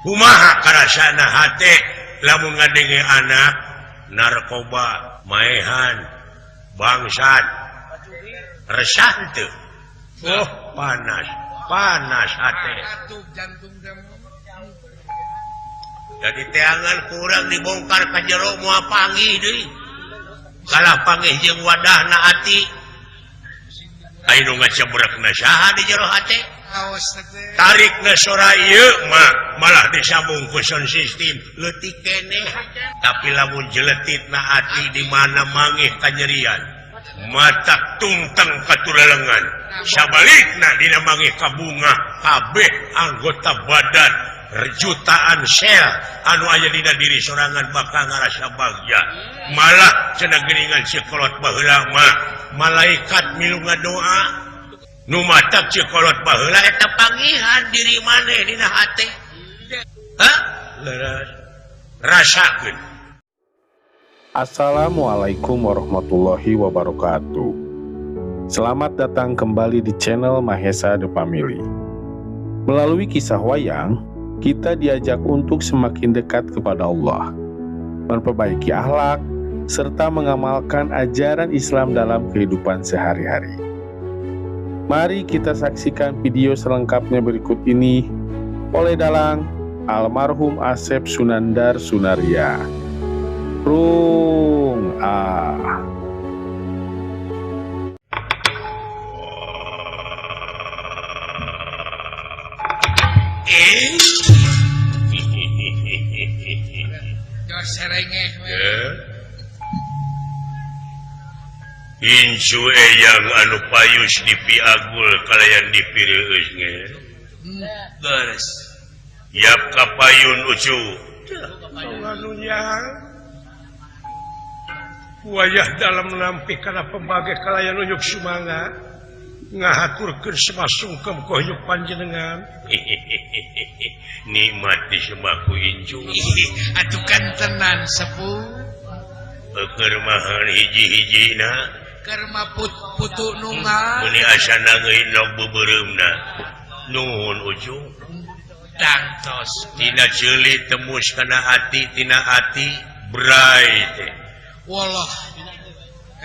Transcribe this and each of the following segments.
Kumaha karasana hate lamun ngadenge anak narkoba, maehan, bangsat, resah teu? Oh, panas, panas hate. Jadi teangan kurang dibongkar ka jero moal panggih deui. Kalah panggih jeung wadahna ati. Aya nu ngacebrekna saha di jero hate? Tarik na sora ieu mah malah disambung ku sound system leutik keneh. Tapi lamun jeletit na ati di mana mangih kanyerian, mata tungteng katulalengan. Sabalikna dina mangih kabunga kabeh anggota badan jutaan sel anu aya dina diri sorangan bakal ngarasa bagja. Malah cenah geuningan sikolot baheula mah malaikat milu ngadoa. Nu matak cikolot baheula eta panggihan diri maneh dina hate. Hah? Leres. Rasakeun. Assalamualaikum warahmatullahi wabarakatuh. Selamat datang kembali di channel Mahesa The Family. Melalui kisah wayang, kita diajak untuk semakin dekat kepada Allah, memperbaiki akhlak, serta mengamalkan ajaran Islam dalam kehidupan sehari-hari. Mari kita saksikan video selengkapnya berikut ini oleh dalang almarhum Asep Sunandar Sunarya. Rung ah. Incu eyang anu payus dipiagul kalayan dipireueus ge. Beres. Yap kapayun ucu. Anu yang wayah dalam nampi kana pembagai kalayan unjuk sumanga ngahaturkeun semasungkem ku huyuk panjenengan. Nikmat disembah ku incu. Atuh kan tenan sepuh. Keur mahal hiji-hijina. Karma putu nunggal. Meni asana ngeuindog beubereumna. Nuhun ucu. Tangtos. Tina ceuli tembus kana ati, tina ati bray teh. Wallah.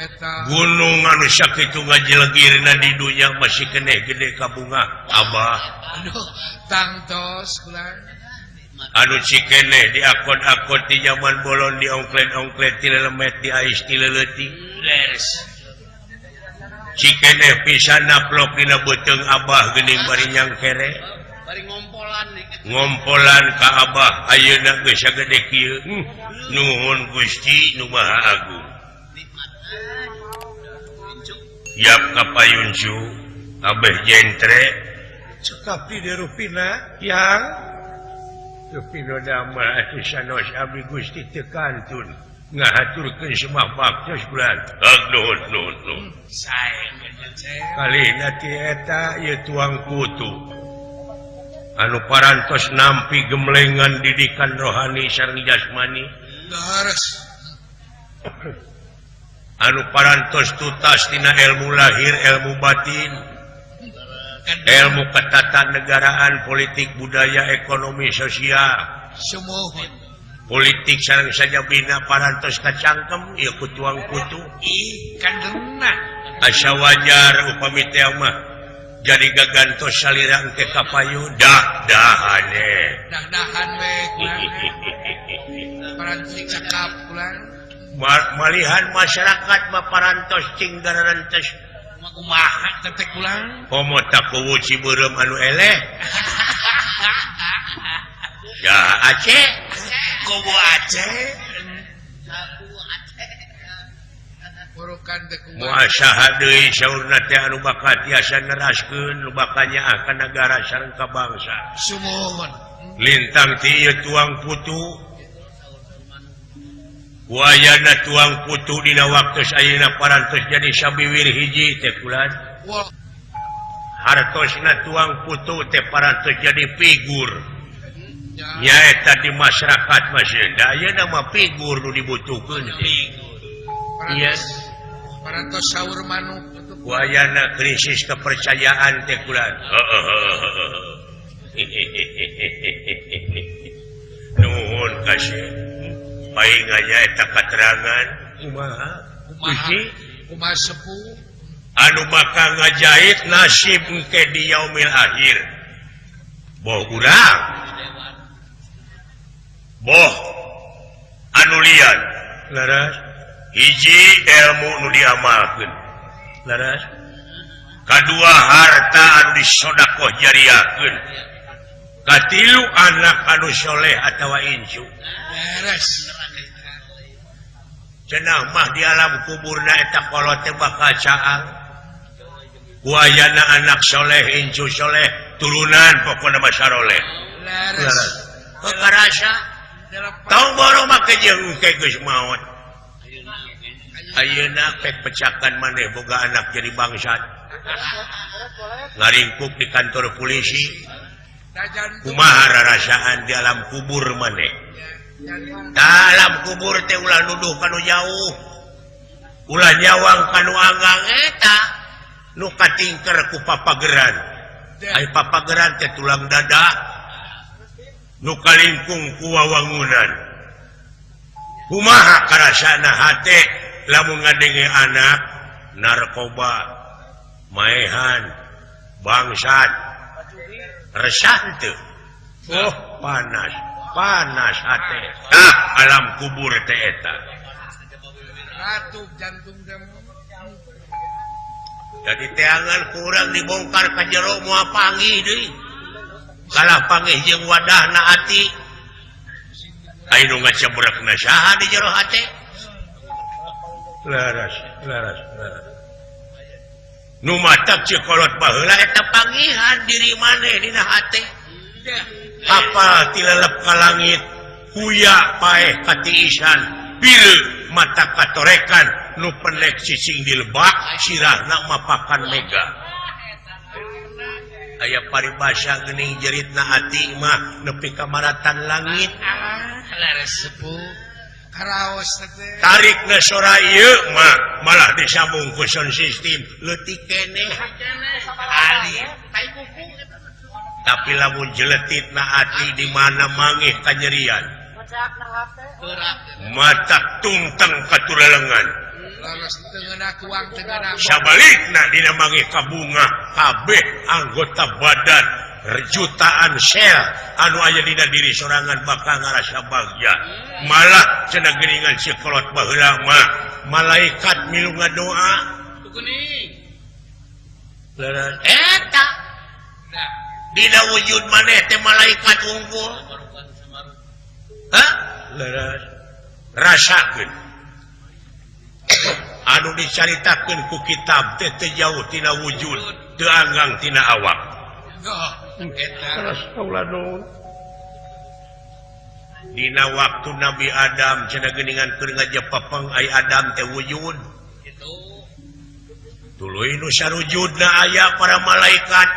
Eta gunung anu sakitu ngajelegirna di dunya masih keneh gede kabunga Abah. Aduh, tangtos kulang. Anu cikeneh diakod-akod di zaman bolon diongklet-ongklet ti lelemet di ais ti leuletik. Leres. Cikeneh pisan naplok dina beuteung Abah geuning bari nyangkere. Bari ngompolan ngompolan ka Abah ayeuna geus sagede kieu. Nuhun Gusti nu Maha Agung. Yap kapayun cu kabeh jentre cekap di rupina yang rupina damel atuh sanos abdi Gusti teu kantun ngahaturkeun semah baktos bulan. Nuhun nuhun nuhun. Sae kalina ti eta ieu tuang kutu anu parantos nampi gemlengan didikan rohani sareng jasmani. Leres. Anu parantos tutas tina ilmu lahir, ilmu batin, ilmu ketatanegaraan, politik, budaya, ekonomi, sosial. Sumuhun. Politik sareng sajabina parantos kacangkem ieu ku tuang kutu. Ih, kandengna. Asa wajar upami teh mah jadi gagantos salira engke kapayu dah-dahan we. Dah-dahan we kurang. Parantos cekap kurang. Malihan masyarakat mah parantos cing garantes kumaha teh kurang. Komo tak kuwu Cibeureum anu eleh. Ya Aceh, kuwu Aceh. Muasaha deui saurna teh anu bakal tiasa neraskeun nu bakal nyaah ka nagara sareng ka bangsa. Sumuhun. Lintang ti ieu tuang putu. Wayana tuang putu dina waktu ayeuna parantos jadi sabiwir hiji teh kulan. Hartosna tuang putu teh parantos jadi figur. Nyaeta di masyarakat masih da ayeuna mah figur nu dibutuhkeun teh. Yes. Parantos saur manuk. Wayana krisis kepercayaan teh kulan. kasih paling aya eta katerangan kumaha kumaha kumaha sepuh anu bakal ngajahit nasib engke di yaumil akhir boh urang boh anu lian laras hiji ilmu nu diamalkeun laras kadua harta anu disodakoh jariahkeun katilu anak anu soleh atawa incu beres cenah mah di alam kuburna eta kolot teh bakal caang ku ayana anak soleh incu soleh turunan pokona mah saroleh leres heuh karasa tong boro make jeung engke geus maot ayeuna pek pecakan maneh boga anak jadi bangsat ngaringkuk di kantor polisi kumaha rarasaan di alam kubur maneh dalam kubur teh ulah nuduh kanu jauh ulah nyawang kanu anggang eta nu katingker ku papageran ai papageran teh tulang dada nu kalingkung ku wawangunan kumaha karasana hate lamun ngadenge anak narkoba maehan bangsat resah teu oh panas panas hate ah alam kubur teh eta ratu jantung jadi teangan kurang dibongkar ka jero moal panggih deui kalah panggih jeung wadahna ati ai nu ngacebrekna saha di jero hate laras laras laras nu matak ceuk kolot baheula eta panggihan diri maneh dina hate hafal tilelep ka langit huya paeh katiisan biru mata katorekan nu pendek cicing di lebak sirahna mapakan mega aya paribasa geuning jeritna ati mah nepi ka maratan langit laras sepuh karaos teh tarikna sora ieu mah malah disambung ku sound system leutik keneh ali tapi lamun jeletit na ati di mana mangih kanyerian mata tungteng katulalengan sabalikna dina mangih kabunga kabeh anggota badan jutaan sel anu aya dina diri sorangan bakal ngarasa bagja malah cenah geuningan si kolot baheula mah malaikat milu ngadoa eta dina wujud maneh teh malaikat unggul hah leres rasakeun anu dicaritakeun ku kitab teh teu jauh tina wujud teu anggang tina awak dina waktu Nabi Adam cenah geuningan keur ngajepepeng ai Adam teh wujud tuluy nu sarujudna aya para malaikat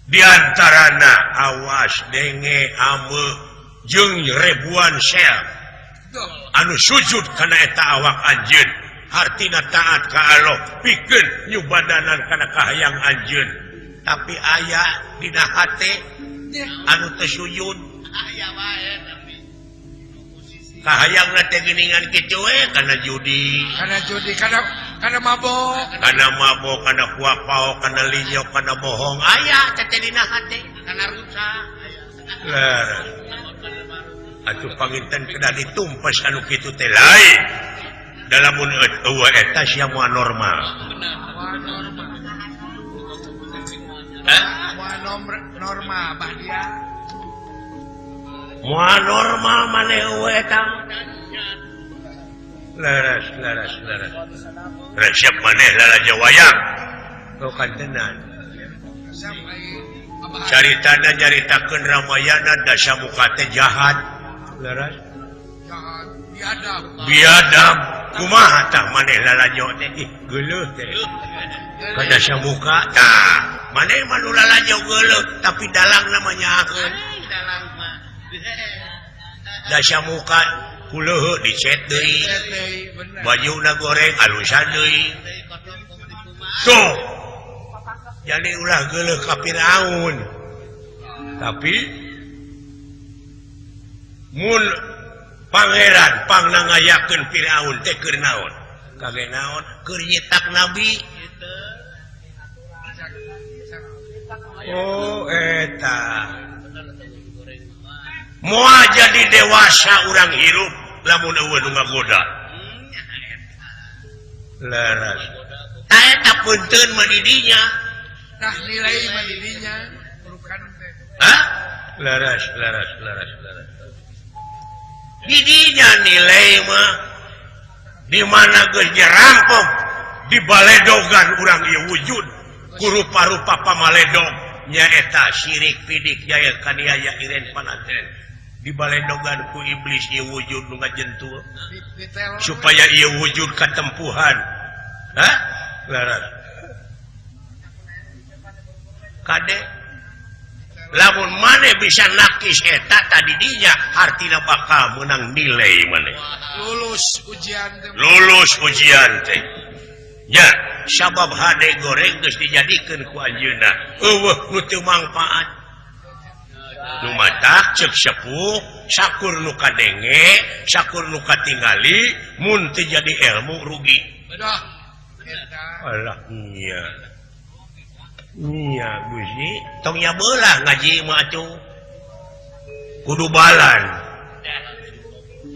diantarana awas denge ame jeung ribuan sel anu sujud kana eta awak anjeun hartina taat ka Allah pikeun nyubadanan kana kahayang anjeun tapi aya dina hate anu teu sujud kahayangna teh geuningan kitu we kana judi kana mabok kana kuak paok kana linyok kana bohong aya teh dina hate kana rusak leres atuh panginten kedah ditumpas anu kitu teh lain dalamun eueuh eta sia moal normal normal bah dia moal normal maneh eueuh eta leres leres leres resep maneh lalajo wayang bukan tenan caritana nyaritakeun Ramayana dasa muka teh jahat leres jahat biadab kumaha tah maneh lalajo teh ih geuleuh teh ka dasa muka tah maneh mah nu lalajo geuleuh tapi dalang namanya dalang mah dasa muka kuleuh dicet deui bajuna goreng alusan deui tuh jadi ulah geuleuh ka Firaun tapi Mun pangeran pangna ngayakeun Firaun teh keur naon? Kage naon? Keur nyetak nabi. Oh eta. Moal jadi dewasa urang hirup lamun eueuh nu ngagoda. Leres. Tah eta punteun mah di dinya. Tah nilai mah di dinya urukan teh. Hah? Leres, leres, leres, leres. Di dinya nilai mah di mana geus dirampok di baledogan urang ieu wujud ku rupa-rupa pamaledog nyaeta syirik pidik jaya kaniaya iren pananten di baledogan ku iblis ieu wujud nu ngajentul supaya ieu wujud katempuhan. Hah? Leres. Kade lamun maneh bisa nakis eta tadi dinya hartina bakal menang nilai maneh. Lulus ujian teh. Lulus ujian teh. Nya, sabab hade goreng geus dijadikeun ku anjeunna. Eueuh nu teu mangpaat. Nu matak ceuk sepuh, sakur nu kadenge, sakur nu katingali, mun teu jadi ilmu rugi. Bedah. Eta. Alah nya. Nya Gusti, tong nya beulah ngaji mah atuh. Kudu balan.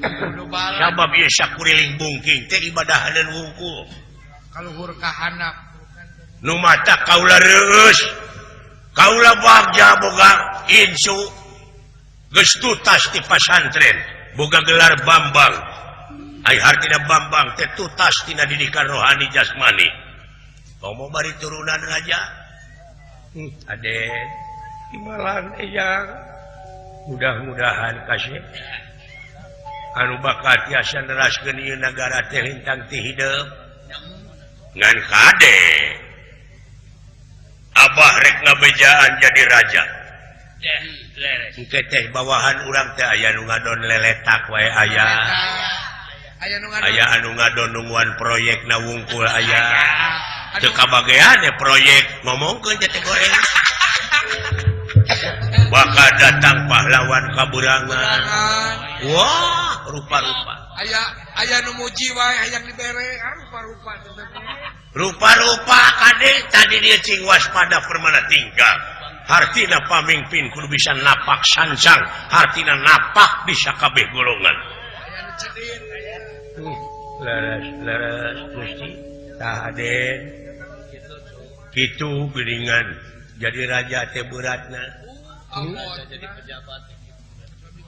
Kudu balan. Sabab ieu sakuriling bungking teh ibadahaneun wungkul. Kaluhur ka handap. Nu mata kaula reueus. Kaula bagja boga insu. Geus tutas ti pasantren, boga gelar Bambang. Ai hartina Bambang teh tutas tina didikan rohani jasmani. Komo bari turunan raja. Ade, dimalan eyang. Mudah-mudahan kasih anu bakal tiasa neraskeun ieu nagara teh lintang ti hideung. Ngan kade Abah rek ngabejaan jadi raja. Engke teh bawahan urang teh aya nu ngadon leletak wae aya. Aya anu ngadon nungguan proyekna wungkul aya. Teu kabagean proyek ngomongkeun teh goreng. Bakal datang pahlawan kaburangan. Wah, rupa-rupa. Aya aya nu muji wae hayang dibere, rupa-rupa. Rupa-rupa kade tadi dia cing waspada permana tinggal. Hartina pamimpin kudu bisa napak sancang, hartina napak bisa kabeh golongan. Leres leres Gusti. Tah Aden. Kitu geuningan jadi raja teh beratna. Jadi pejabat.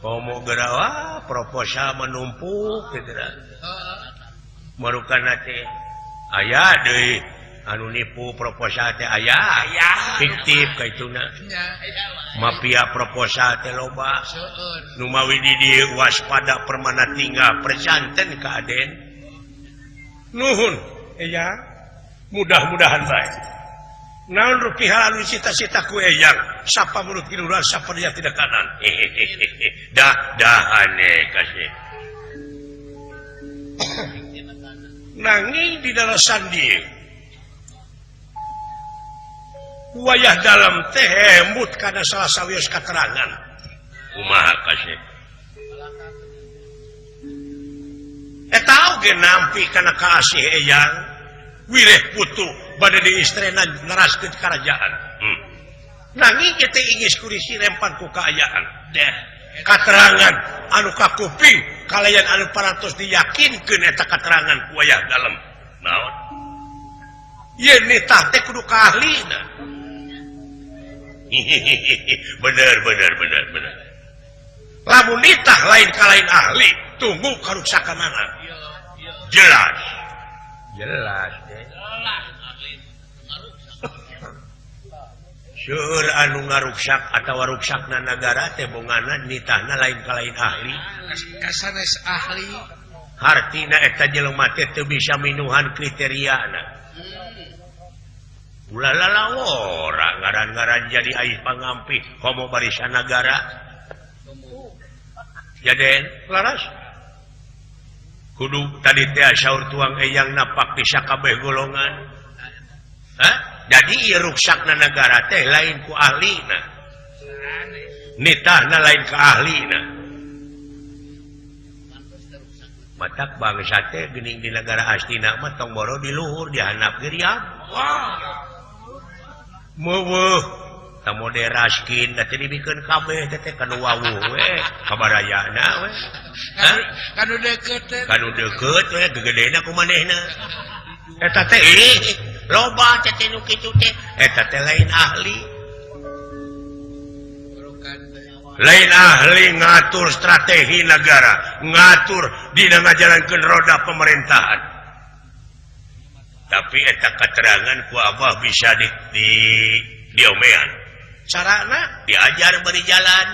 Komo gerawa proposal menumpuk gitu. Marukan teh aya deui anu nipu proposal teh aya fiktif kaituna. Mafia proposal teh loba. Nu mawi di dieu waspada permana tinggal percanten ka Aden. Nuhun eyang, mudah-mudahan bae. Naon rupi halu cita-cita ku eyang, sapa mulut kiluran sapa dia tidak kanan. Dah dahane kasih. Nanging di dalam sandi wayah dalam teh embut kana salah sawios katerangan. Kumaha kasih. Eta oge nampi kana kaasih eyang wireh putu bade di istrena neraskeun karajaan. Nanging ieu teh ingis kurisi rempan ku kaayaan. Deh, katerangan anu kakuping kalayan anu parantos diyakinkeun eta katerangan ku wayah dalem. Naon? Yen nitah teh kudu ka ahlina. Bener bener bener bener. Lamun nitah lain ka lain ahli, tunggu karuksakanana. Jelas. Jelas deh. Seueur anu ngaruksak atawa ruksakna nagara teh bongana nitahna lain ka lain ahli. Kasanes ahli. Hartina eta jelema teh teu bisa minuhan kriteriana. Ulah lalawora ngaran-ngaran jadi aih pangampih komo barisan nagara. Ya Den, laras. Kudu tadi teh saur tuang eyang napak bisa kabeh golongan. Hah? Jadi ieu ruksakna nagara teh lain ku ahlina. Nitahna lain ka ahlina. Matak bangsa teh geuning di negara astina mah tong boro di luhur di handap ge riap. Meuweuh tah mode raskin da teh dibikeun kabeh teh kanu wawuh we kabarayana we. Kanu deukeut teh. Kanu deukeut we gegedena ku manehna. Eta teh ih loba teh nu kitu teh eta teh lain ahli. Lain ahli ngatur strategi negara, ngatur dina ngajalankeun roda pemerintahan. Tapi eta keterangan ku Abah bisa di diomean. Carana diajar beri jalan.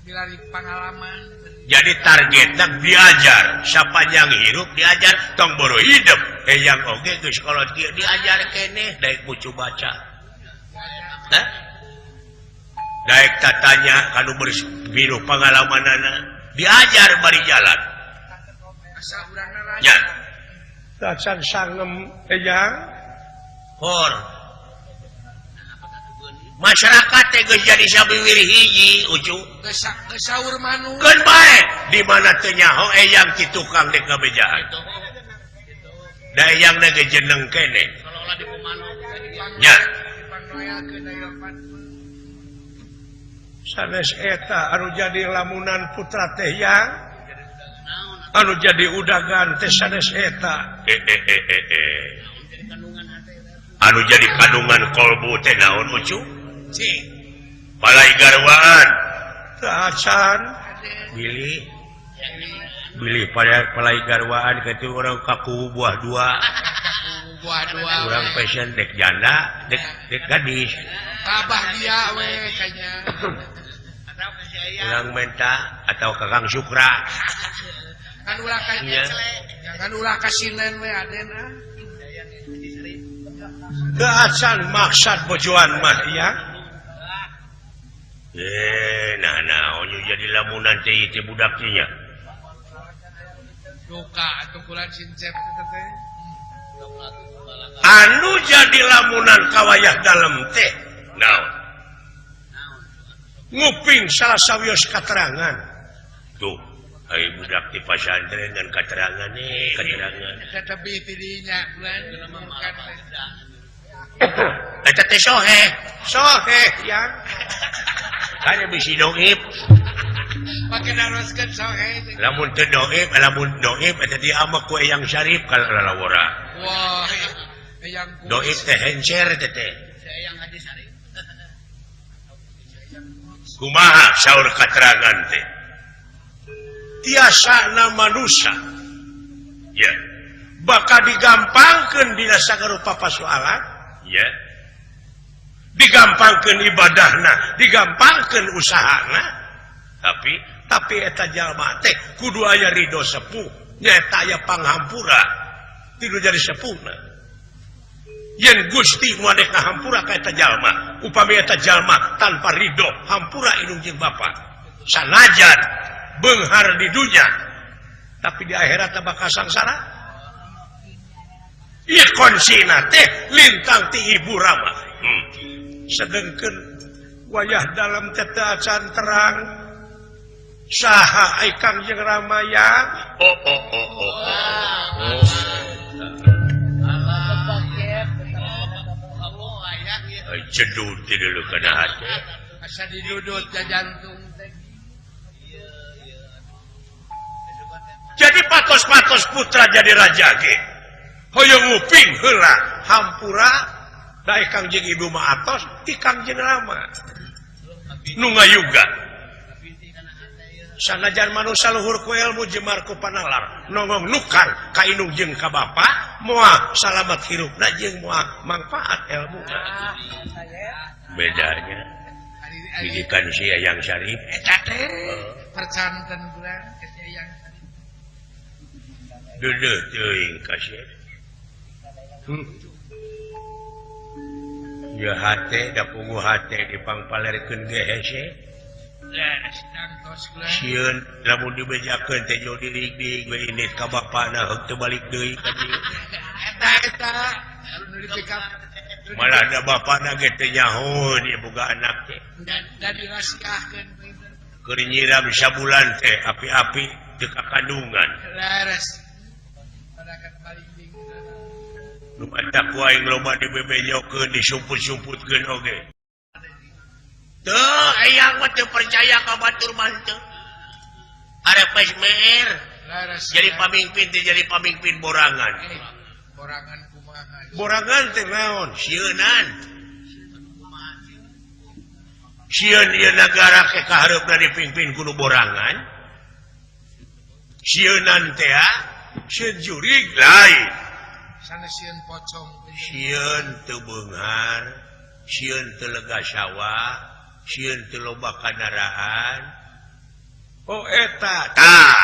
Milari pengalaman. Jadi targetna diajar, sapanjang hirup diajar, tong boro hidup. Eyang oge geus kolot kieu diajar keneh daek bucu baca. Hah? Daek tatanya kanu berbiru pengalamanana diajar bari jalan. Ya. Tacan sangem eyang hor. Masyarakat teh geus jadi sabiwir hiji ucu. Geus saur manuk. Keun bae di mana teu nyaho eyang ki tukang dek ngabejaan. Da eyang na ge jeneng keneh. Ya. Sanes eta anu jadi lamunan putra teh yang anu jadi udagan teh sanes eta. Anu jadi kandungan kolbu teh naon ucu? Palai garwaan tacan bilih bilih palai garwaan kitu urang kaku buah dua. Buah dua. Urang passion dek janda dek dek gadis. Kabah dia we kayaknya. Urang menta atau Kakang Sukra. Kan ulah ka kan ulah kasinen we aden ah. Teu acan maksad bojoan mah ya. Nah naon jadi lamunan teh teh budak teh nya. Duka atuh kulan sincep teh. Anu jadi lamunan kawayah dalem teh naon? Nguping salah sawios katerangan. Tuh, ai budak di pasantren dan katerangan nih, katerangan. Eta tebih ti dinya bulan. Eta teh soheh, soheh yang. Kana bisi doib. Pake naroskeun soheh. Lamun teu doib, lamun doib eta diamek ku Eyang Syarif kalau lalawora. Wah, eyang doib teh hencer teh teh. Eyang Haji Syarif. Kumaha saur katerangan teh? Tiasana manusia. Ya. Bakal digampangkeun dina sagarupa pasoalan. Ya. Digampangkeun ibadahna, digampangkeun usahana. Tapi eta jalma teh kudu aya ridho sepuh, nyaeta aya panghampura. Tidu jadi sepuhna. Yen Gusti nu adek ngahampura ka eta jalma, upami eta jalma tanpa ridho hampura indung jeung bapa. Sanajan beunghar di dunya, tapi di akhirat bakal sangsara. Ieu kuncina teh lintang ti ibu rama. Sedengkeun wayah dalam teh teu acan terang saha ai Kangjeng Rama ya. Oh oh oh oh. Oh. Jedut ti dulu kana hate. Asa didudut ka jantung teh. Jadi patos-patos putra jadi raja ge. Hoyong nguping heula hampura da Kangjeng Ibu mah atos ti Kangjeng Rama. Nu ngayuga. Sanajan manusia luhur ku ilmu jemar ku panalar nongong nukar ka indung jeung ka bapa moal salamat hirupna jeung moal mangfaat ilmuna. Bedanya didikan si Eyang Syarif eta teh percanten bulan ka si Eyang Syarif. Deudeuh teuing ka si. Ya hate da puguh hate dipangpalerkeun ge hese. Sieun lamun dibejakeun teh jauh dirig-dig we indit ka bapana heuk teu balik deui ka dieu. Eta eta nu dipikap malah da bapana ge teu nyaho ieu boga anak teh. Da dirasiahkeun Keur nyiram sabulan teh api-api teu kakandungan. Leres. Nu matak ku aing loba dibebenyokeun disumput-sumputkeun oge. Teu eyang mah teu percaya ka batur mah teu. Arep meer jadi pamimpin teh jadi pamimpin borangan. Borangan kumaha? Borangan teh naon? Sieunan. Sieun ieu nagara ke kahareupna dipimpin kudu borangan. Sieunan teh sieun jurig lain. Sanes sieun pocong. Sieun teu beunghar, sieun teu lega sawah, sieun teu loba kandaraan. Oh eta tah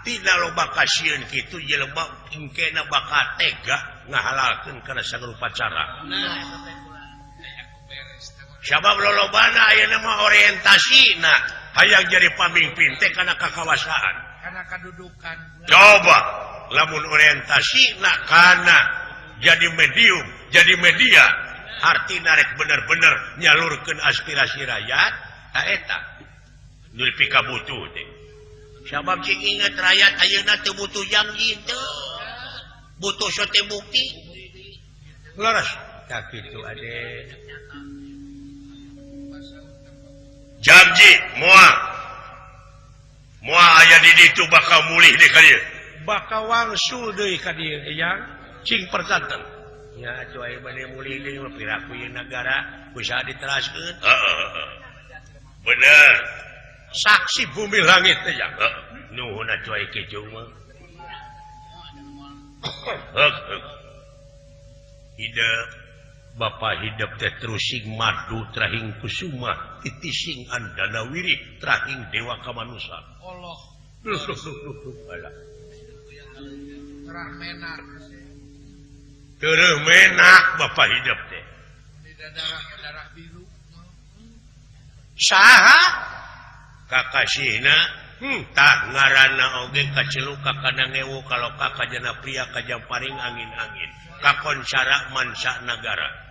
tina loba kasieun kitu jelema engkena bakal tega ngahalalkeun kana sagala cara. Sabab lolobana ayeuna mah orientasina hayang jadi pamimpin teh kana kakawasaan, kana kadudukan. Coba lamun orientasina kana jadi medium, jadi media, artina rek bener-bener nyalurkeun aspirasi rakyat, ta eta nu dipikabutuh teh. Sabab cing inget rakyat ayeuna teu butuh janji teu, butuh sote bukti. Leres tah kitu ade. Janji moal moal aya di ditu bakal mulih deui ka dieu. Bakal wangsul deui ka dieu eyang cing percanten. Nya atuh aya bade mulih deui mah piraku ieu nagara bisa diteraskeun. Heeh. Bener. Saksi bumi langit teh ya. Nuhun atuh aya kitu mah. Hidup Bapak hidup teh terusing madu trahing kusuma titising andana wiri trahing dewa kamanusa. Allah. Alah. Terah menak. Tereh menak Bapak hidup teh. Di darah darah biru. Saha? Kakasihna tah ngaranna oge kaceluk ka kanangewu kaloka kajana pria kajamparing angin-angin kakonsara mansa nagara.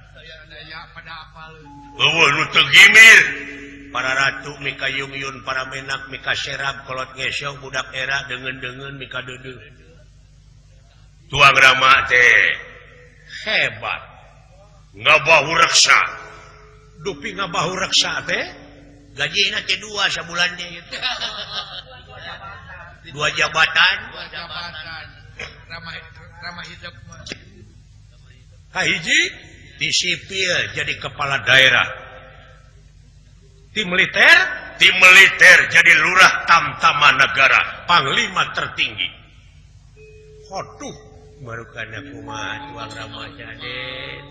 Eueuh nu teu gimir para ratu mika yung-yun para menak mika serab kolot ngesong budak era deungeun-deungeun mika deudeuh. Tuang Rama teh hebat ngabahu reksa. Dupi ngabahu reksa teh gajina teh 2 sabulan teh ieu. 2 jabatan. 2 jabatan. Ramah ramah hidup mah. Kahiji di sipil jadi kepala daerah. Di militer jadi lurah tamtama negara, panglima tertinggi. Waduh, baru kana kumaha tuang Rama Jaden.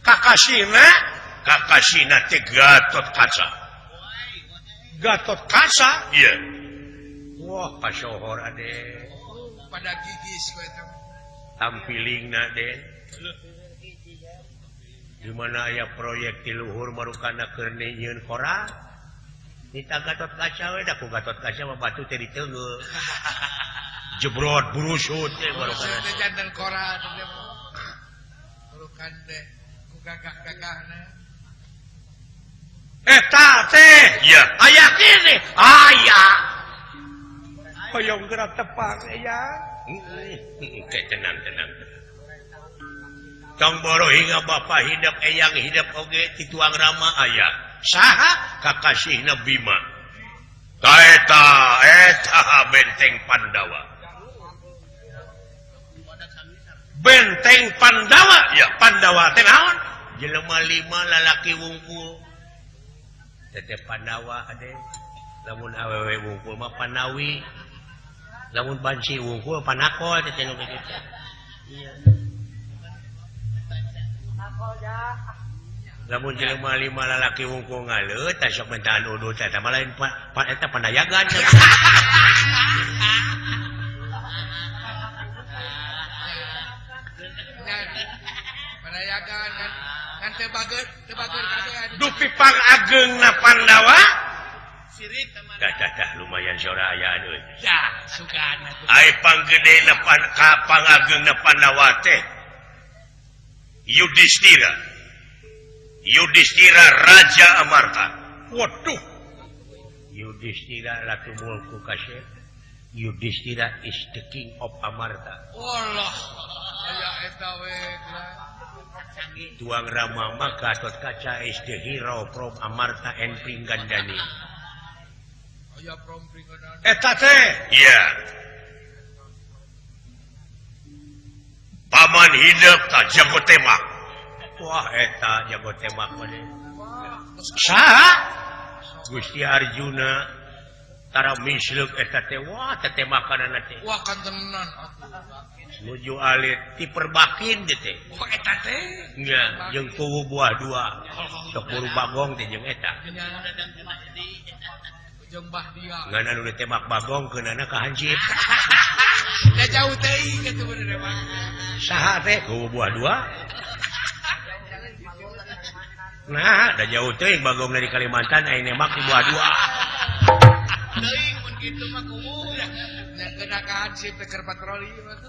Kakasina, kakasina teh Gatot Kaca. Gatot Kaca? Iya. Wah, kasohor ade. Pada gigis we eta. Tampilingna den. Di mana aya proyek di luhur marukana keur nyieun koral. Nita Gatot Kaca we da ku Gatot Kaca mah batu teh diteungeul. Jebrot burusut teh marukana. Teh janten koral teh. Marukan teh ku gagah-gagahna. Eta teh ieu aya kene aya. Hoyong geura tepang aya. Heeh, tenang tenang. Tong boro hingga Bapak hidup eyang hidup oge ti tuang Rama aya. Saha kakasihna Bima. Ta eta eta benteng Pandawa. Benteng Pandawa ya Pandawa teh naon? Jelema 5 lalaki wungkul. Teh Pandawa ade. Lamun awewe wungkul mah Panawi. Lamun banci wungkul Panakol teh nu kitu. Iya. Lamun jelema 5 lalaki wungkul ngaleut tah sok mentahan udud teh mah lain eta pandayagan. Pandayagan kan kan teu bager kabeh. Dupi pangageungna Pandawa Dah lumayan sora ayaan euy. Dah sugana. Ai panggedena pangageungna Pandawa teh Yudhistira. Yudhistira Raja Amarta. Waduh. Yudhistira ratu mulku kasih. Yudhistira is the king of Amarta. Allah aya eta we. Tuang Rama mah Gatot Kaca is the hero from Amarta and Pringgandani. Aya from Pringgandani. Eta teh. Iya. Paman hidup tak jago tembak. Wah eta jago tembak mah. Saha? Gusti Arjuna tara misleuk eta teh wah teh tembakanana teh. Wah kantenan atuh. Nuju alit diperbakin teh teh. Wah eta teh. Nya jeung kuwu buah dua. Sok buru bagong teh jeung eta. Jeung Bahdia. Ngan anu ditembak bagong keunana ka hansip. Da jauh teuing kitu bener mah. Saha teh kuwu buah dua? Nah, da jauh teuing bagong dari Kalimantan aya nembak di buah dua. Teuing mun kitu mah kuwu. Nya kena ka hansip teh keur patroli mah.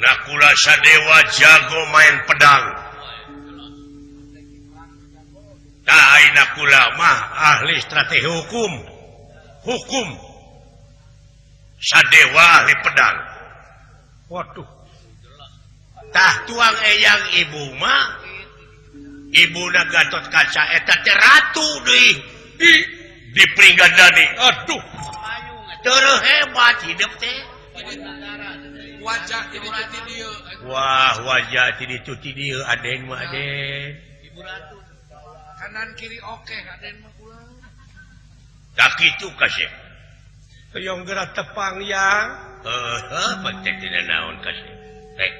Nakula Sadewa jago main pedang. Tah Nakula mah ahli strategi hukum. Hukum. Sadewa ahli pedang. Waduh. Tah tuang eyang ibu mah ibuna Gatot Kaca eta teh ratu deui di Pringgandani. Aduh. Terus hebat hidup teh. Wajah ti ditu ti dieu. Wah, wajah ti ditu ti dieu aden mah aden. Ibu ratu. Kanan kiri oke aden mah kula. Tah kitu kasih. Hoyong geura tepang yang. Heuh, penting tina naon kasih. Heh.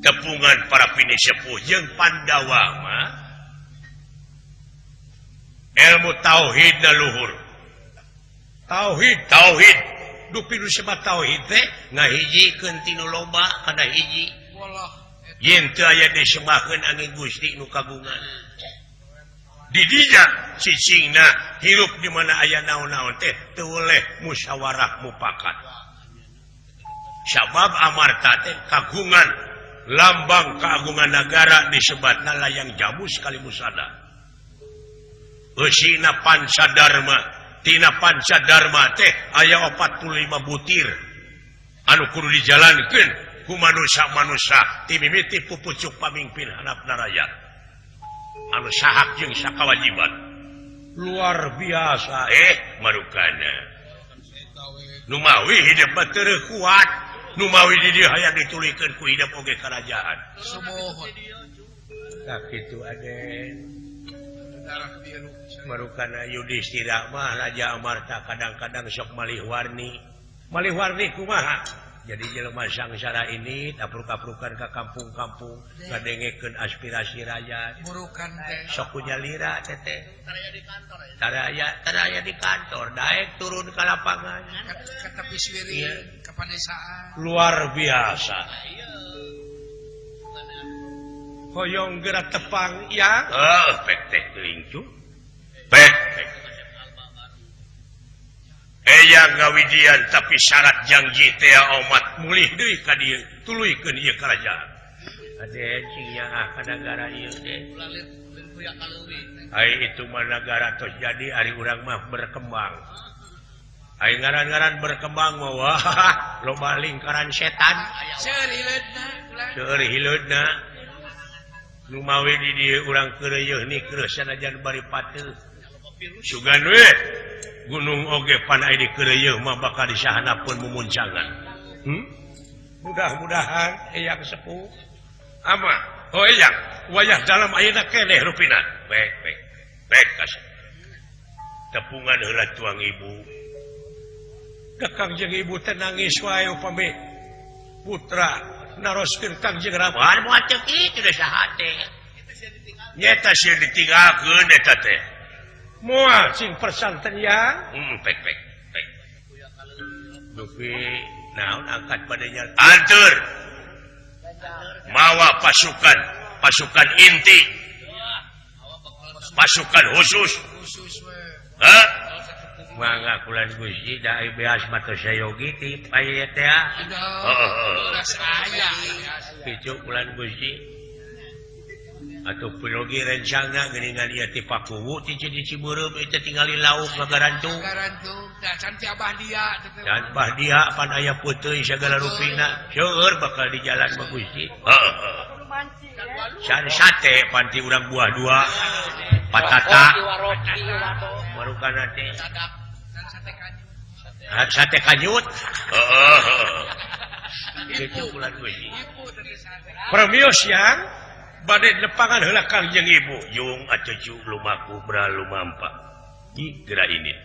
Tepungan para pini sepuh jeung Pandawa mah ilmu tauhid na luhur. Tauhid, tauhid. Dupi nu sebat tauhid teh ngahijikeun tinu loba kana hiji. Yen teu aya disembahkeun angin Gusti nu kagungan. Di dinya cicingna hirup di mana aya naon-naon teh teu weleh musyawarah mufakat. Sabab Amarta teh kagungan lambang keagungan negara disebatna layang jamus kalimusada. Eusina Pancadarma, tina Pancadarma teh aya 45 butir anu kudu dijalankeun ku manusia-manusia ti mimiti pupucuk pamimpin handapna rakyat. Anu sahak jeung sakawajiban. Luar biasa marukana. Nu mawi hidup mah teu kuat. Nu mawi di dieu hayang ditulikeun ku hidup oge karajaan. Sumuhun. Tah kitu aden. Marukana Yudhistira mah Raja Amarta kadang-kadang sok malih warni. Malih warni kumaha? Jadi jelema sangsara ini tapruk-taprukan ka kampung-kampung ngadengekeun aspirasi rakyat. Burukan teh. Sok kunyalira teh teh. Taraya di kantor, daek turun ke lapangan. Ke tepi siri, ke pedesaan. Luar biasa. Hoyong geura tepang yang. Pek teh teuing cu. Pek. Eyang ngawidian tapi syarat janji teh omat mulih deui ka dieu tuluykeun ieu karajaan. Aden cing nyaah ka nagara ieu teh. Ai itu mah nagara tos jadi ari urang mah berkembang. Ai ngaran-ngaran berkembang mah wah loba lingkaran setan. Seueur hileudna. Seueur hileudna. Nu mawi di dieu urang keureuyeun ni sanajan bari pateuh. Sugan we gunung oge pan aya dikereuyeun mah bakal disahanapeun mumuncangan. Mudah-mudahan eyang sepuh ama oh eyang wayah dalam ayeuna keneh rupina. Baik baik. Baik kasih. Tepungan heula tuang ibu. Kakang jeung ibu teh nangis wae upami putra naroskeun Kangjeng Rama. Moal moal ceuk kitu da saha teh. Nyeta sieun ditinggalkeun eta teh. Moal sing persanten yang pek pek pek. Dupi naon angkat padanya antur. Mawa pasukan, pasukan inti. Pasukan khusus. Hah? Mangga kulan Gusti da beas mah teu sayogi ti aya teh. Heeh. Picu kulan Gusti. Atuh pilogi rencana geuningan ieu ti Pakuwu ti Cibeureum ieu teh tingali lauk ngagarantung. Ngagarantung da can ti Abah dia teh. Dan Abah dia pan aya puteuy sagala rupina. Seueur bakal di jalan mah Gusti. Heeh. Can sate pan ti urang buah dua. Patata. Warukana teh. Sate kanyut. Heeh. Kitu bulan Gusti. Permios yang bade nepangan heula Kangjeng Ibu jung atuh cu lumaku bra lumampa geura ini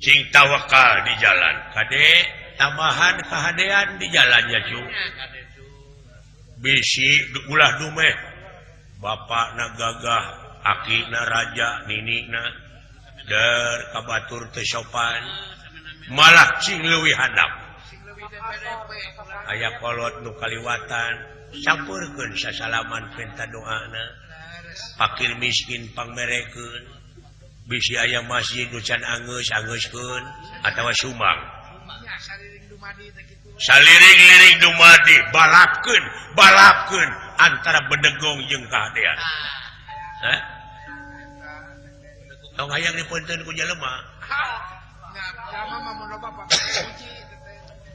cing tawakal di jalan kade tambahan kahadean di jalannya cu bisi ulah dumeh bapakna gagah akina raja ninina der kabatur teu sopan malah cing leuwih handap aya kolot nu kaliwatan sampurkeun sasalaman penta doana fakir miskin pangmerekeun bisi aya masjid nu can anggeus anggeuskeun atawa sumbang saliring-liring dumadi balapkeun balapkeun antara bedegong jeung kahadean. Hah? Tong hayang dipunteun ku jelema.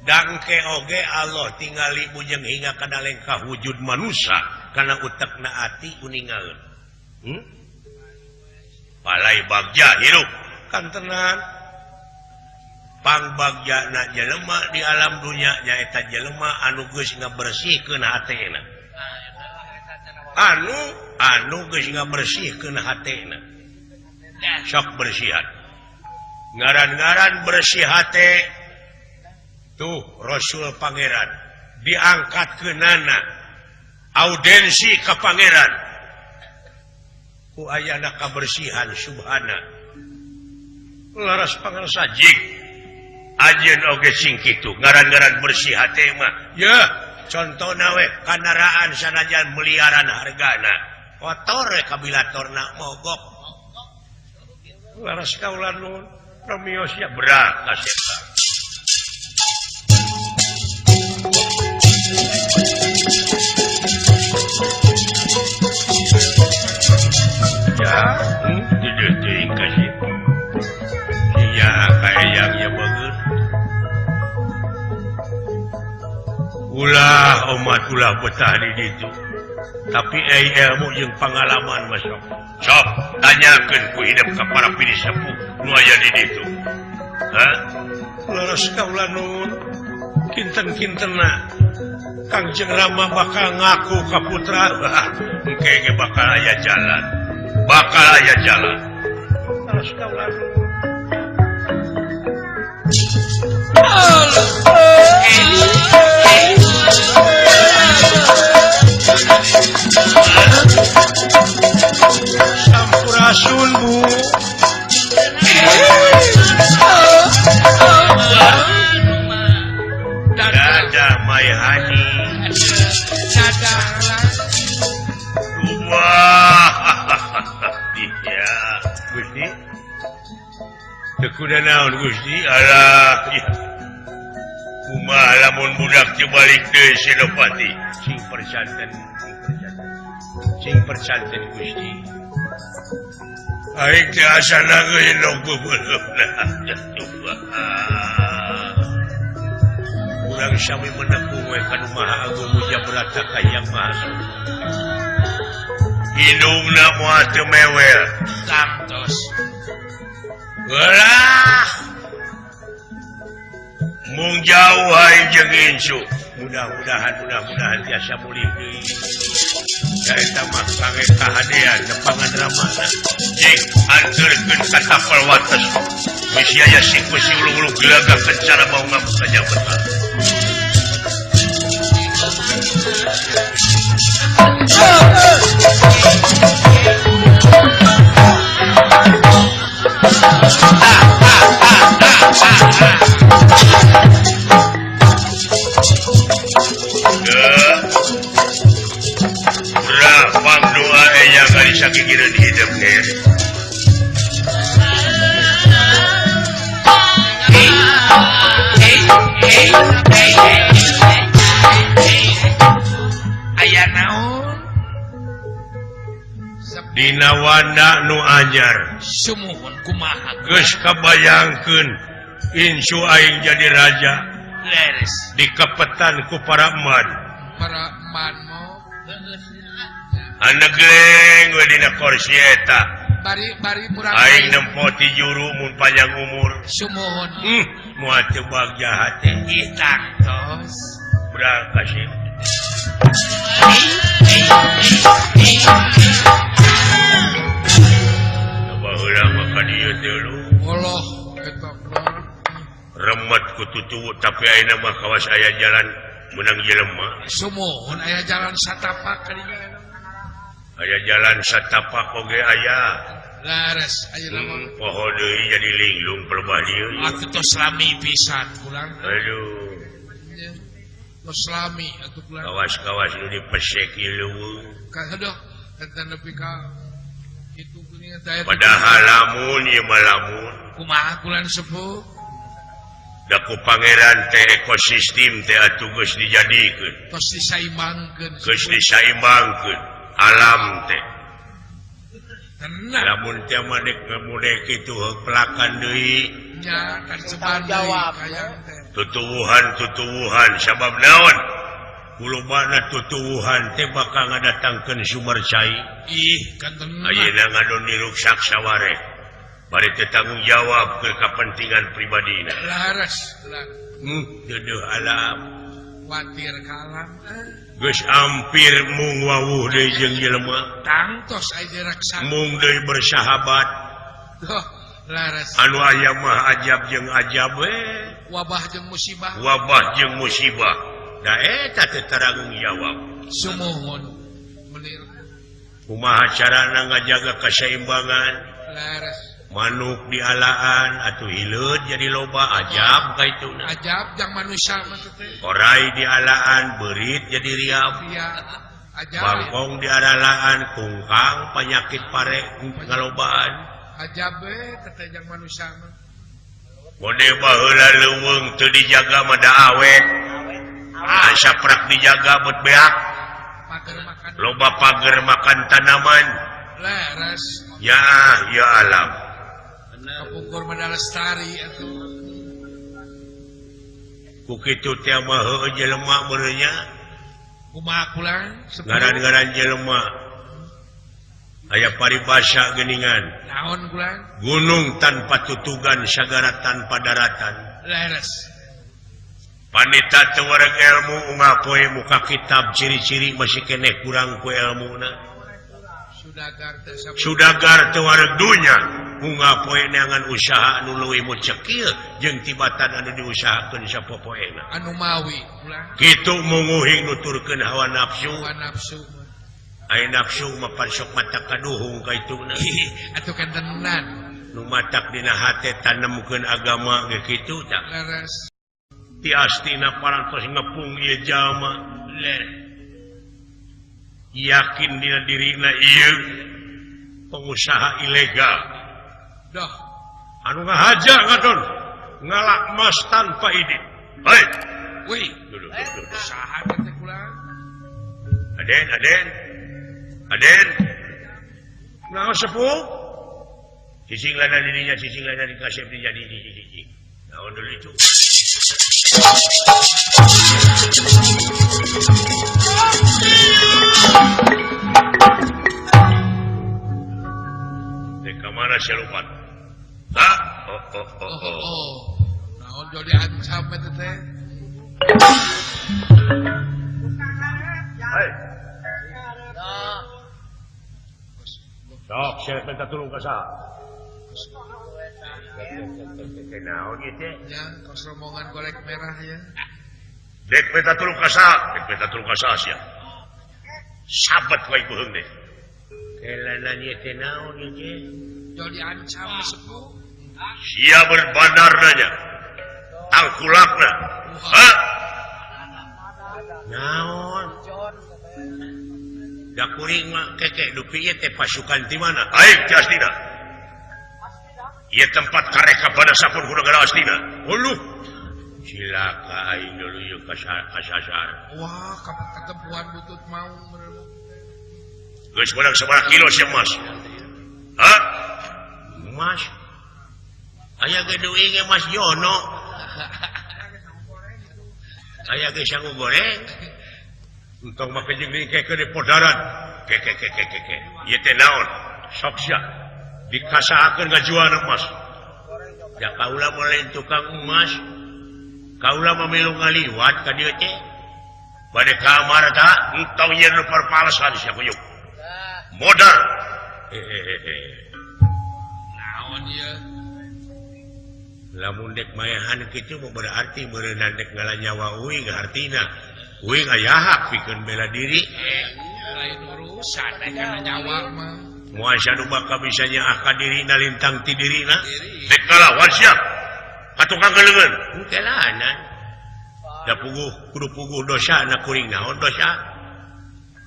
Dangke oge Allah tingali bujeng hingga kana lengkah wujud manusia kana utekna ati uningaeun. Palai bagja hirup kan tenan. Pangbagja jelema di alam dunia nyaeta jelema anu geus ngabersihkeun hatena. Anu geus ngabersihkeun hatena. Sok bersihan. Ngaran-ngaran bersih hate tuh Rasul Pangeran diangkat ke nana audensi ke Pangeran ku ayana kabersihan subhana laras pangeran sajik ajeun oge sing kitu ngaran-ngaran bersih hate mah ya contona we kandaraan sanajan miliaran hargana kotor we kabilatorna mogok laras kaula nuhun pamios ya berat kasih. Ya, teuing kasih. Iya, kayang ya bagus. Ulah omat ulah betah di ditu. Tapi ilmu jeung pengalaman mah sok. Sok tanyakeun ku hidup ka para pini sepuh nu aya di ditu. Hah? Leres kaula nuhun. Kinten-kintenna Kangjeng Rama bakal ngaku ka putra. Engke ge bakal aya jalan. Bakal aya jalan. Leres kaula nuhun. Sampurasun Bu. Dadah Mai Hani. Dadah. Wah. Iya, Gusti. Teu kuda naon Gusti? Alah. Kumaha lamun budak teu balik deui Senopati? Sing persanten, sing persanten. Sing persanten Gusti. Aing teh asana geus endog beubeuleuhna. Urang sami menepung we ka nu Maha Agung Mujabrata ka Yang Maha Suci. Indungna moal teu mewel. Tangtos. Ulah. Mung jauh aing jeung incu. Mudah-mudahan tiasa mulih deui. Eta mah kangge kahadean nepangan ramana. Jing anterkeun ka tapal wates. Bisi aya siku si ulu-ulu gelagah cara mau ngabuk ka jabatan. Sakikireun hidup ge. Aya naon? Dina wanda nu anyar sumuhun kumaha geus kabayangkeun incu aing jadi raja leres dikepetan ku para eman para eman mo anegleng we dina kursi eta bari bari murang aing nempo ti juru mun panjang umur sumuhun moal teu bagja hate ih tangtos berangkat sih. Remet kututu tapi ayeuna mah kawas aya jalan menang jelema. Sumuhun aya jalan satapak kadinya. Aya jalan satapak oge aya. Lares ayeuna mah. Poho deui jadi linglung pelebah dieu. Atuh tos lami pisan kulang. Aduh. Tos lami atuh kulang. Kawas-kawas nu dipesek ieu leuweung. Kahaduh eta nepi ka kitu geuning teh. Padahal lamun ieu mah lamun. Kumaha kulan sepuh? Da ku pangeran teh ekosistem teh atuh geus dijadikeun. Tos disaimbangkeun. Geus disaimbangkeun alam teh. Tenang. Lamun teh mah dek ngamudek kitu pelakan deui. Nya karceban deui hayang teh. Tutuwuhan-tutuwuhan sabab naon? Kulubana tutuwuhan teh bakal ngadatangkeun sumber cai. Ih, kan tenang. Ayeuna ngadon diruksak saware. Bari teu tanggung jawab ke kepentingan pribadina. Laras, Deudeuh alam. Watir ka alam. Geus ampir mung wawuh deui jeung jelema. Tangtos aya direksa. Mung deui bersahabat. Tuh, laras. Anu aya mah ajab jeung ajab we. Wabah jeung musibah. Wabah jeung musibah. Da eta teu taranggung jawab. Sumuhun. Menir. Kumaha carana ngajaga keseimbangan? Laras. Manuk dialaan atuh hileud jadi loba ajab ka ituna. Ajab jang manusia mah teh. Orai dialaan beurit jadi riap. Ajab. Bangkong dialaan kungkang penyakit pare ngalobaan. Ajab we teh jang manusia mah. Mode baheula leuweung teu dijaga mah da awet. Asa prak dijaga bet beak. Pager makan. Loba pager makan tanaman. Leres. Ya, ya alam. Kapungkur mah lestari atuh. Ku kitu teh mah heueuh jelema meureun nya. Kumaha kulang? Ngaran-ngaran jelema. Aya paribasa geuningan. Naon kulang? Gunung tanpa tutugan, sagara tanpa daratan. Leres. Panita teu wareg ilmu unggal poe muka kitab ciri-ciri masih keneh kurang ku elmuna. Sudagar teu wareg dunya unggal poe neangan usaha anu leuwih mucekil jeung tibatan anu diusahakeun sapopoena. Anu mawi kulang. Kitu munguhing nuturkeun hawa nafsu. Hawa nafsu. Ai nafsu mah pansok mata kaduhung ka ituna. Atuh kan tenan. Nu matak dina hate tanemkeun agama ge kitu tah. Leres. Tiastina parantos ngepung ieu jalma. Yakin dina dirina ieu pengusaha ilegal. Dah. Anu ngahaja ngadon ngalak mas tanpa izin. Hei. Wih, duh. Saha teh kulang? Aden, Aden. Aden. Naon sepuh? Cicing lada dirinya, cicing lada dikasih jadi cicing. Naon dulu itu. Di kamana sia lupat? Hah? Oh. Naon jadi ancam eta teh? Hei. Sok, sia minta tulung ka saha? Naon ieu teh? Ya, kos rombongan golek merah ya. Dek minta tulung ka saha? Dek minta tulung ka saha sia? Sabat wae beuheung deh. Kelanan ieu teh naon ieu teh? Jol diancam sepuh. Sia berbandarna nya. Tangkulakna. Hah? Naon? Da kuring mah keke dupi ieu teh pasukan ti mana? Aing ti astina. Ieu tempat kareka pada sapun ku negara astina. Uluh. Cilaka aing dulu ieu kasasar. Wah, katempuan butut maung meureun. Geus menang sabaraha kilo sia emas? Hah? Emas. Aya ge deui ge Mas Jono. Aya ge sangu goreng. Entong make jeung dikekeun di podaran. Ke ke ke ke ke. Ieu teh naon? Sok sia. Dikasahakeun ngajualna emas. Ya kaula mah lain tukang emas. Kaula mah milu ngaliwat ka dieu teh. Bade kamar ta entong yeun nu perpalesan sia kuyuk. Modal. Naon ieu? Lamun dek maehan kitu mah berarti meureunna dek ngala nyawa uing hartina. Uing aya hak pikeun bela diri. Lain urusan rek kana nyawa mah. Moal nu bakal bisa nyaah ka dirina lintang ti dirina. Dek ngalawan sia. Ka tukang geleungeun. Engkelanan. Da puguh kudu puguh dosa na kuring naon dosa.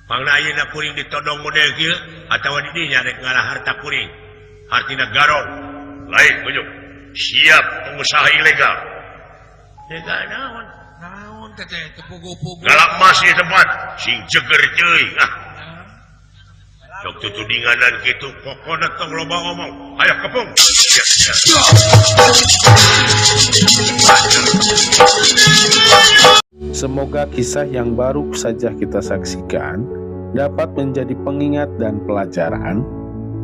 Pangna ayeuna kuring ditodong model kieu atawa di dinya rek ngalah harta kuring. Hartina garong. Lain kujuk. Siap pengusaha ilegal. Ilegal naon? Naon teh teh puguh-puguh. Galak emas di tempat sing jeger teuing ah. Dok tutudinganan kitu pokona tong loba omong. Ayo kepung. Semoga kisah yang baru saja kita saksikan dapat menjadi pengingat dan pelajaran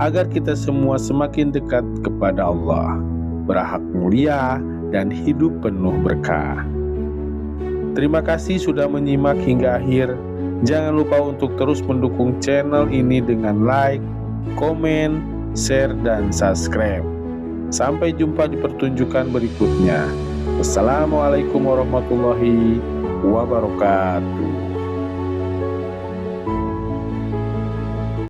agar kita semua semakin dekat kepada Allah, berhak mulia, dan hidup penuh berkah. Terima kasih sudah menyimak hingga akhir. Jangan lupa untuk terus mendukung channel ini dengan like, komen, share, dan subscribe. Sampai jumpa di pertunjukan berikutnya. Wassalamualaikum warahmatullahi wabarakatuh.